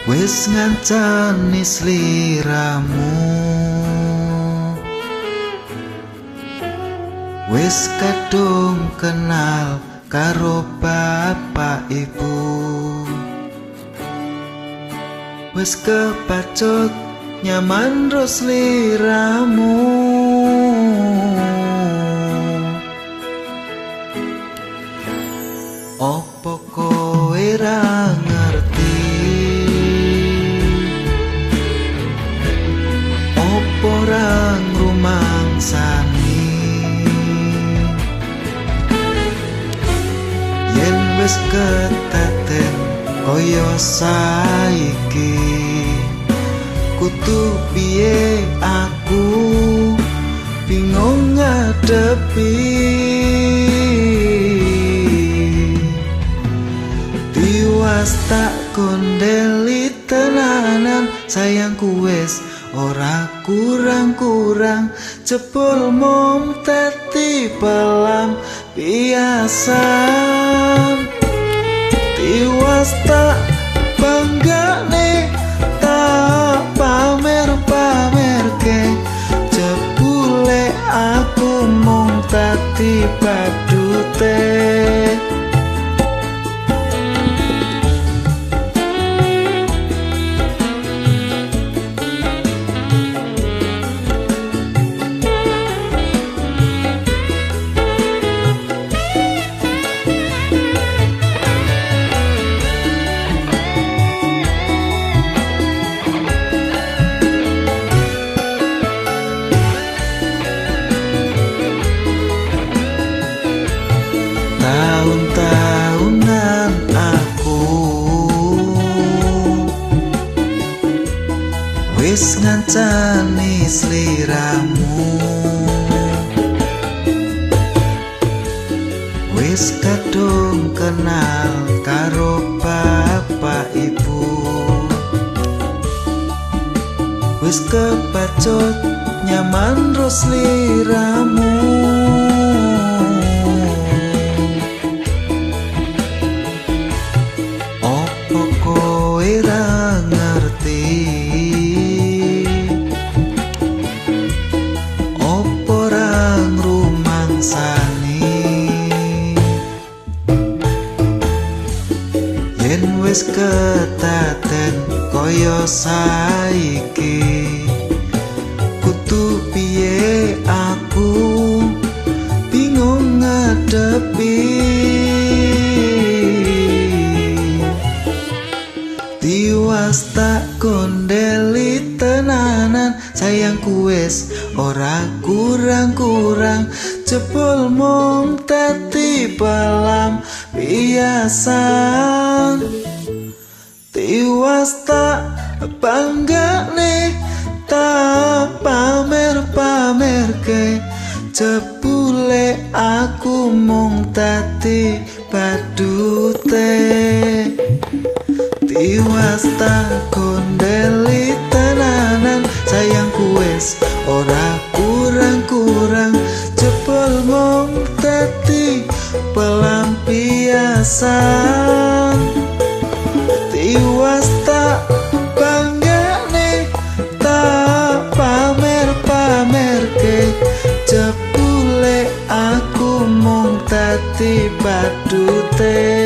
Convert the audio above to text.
Wis ngancani sliramu, wis kadung kenal karo bapak ibu, wis kepacut nyaman ro sliramu. Opo kowe ra ngerti, opo ra ngrumangsani, yen wis ketaten kaya saiki, kudu piye aku bingung ngadepi. Tiwas tak kondeli tenanan, sayangku wis ora kurang-kurang, jebul mung dadi pelampiasan. Tiwas tak banggane, tak pamer-pamerke, jebule aku mung dadi badute. Tahun-tahunan aku wis ngancani sliramu, wis kadung kenal karo bapak ibu, wis kepacut nyaman ro sliramu. Opo kowe ra ngerti, opo ra ngrumangsani, yen wis ketaten kaya saiki, kudu piye aku bingung ngadepi. Tiwas tak kondeli tenanan, sayangku wis ora kurang-kurang, jebul mung dadi pelampiasan. Tiwas tak banggane, tak pamer-pamerke, jebule aku mung dadi badute. Tiwas tak kondeli tenanan, sayangku wis ora kurang-kurang, jebul mung dadi pelampiasan. Tiwas tak banggane, tak pamer-pamerke, jebule aku mung dadi badute.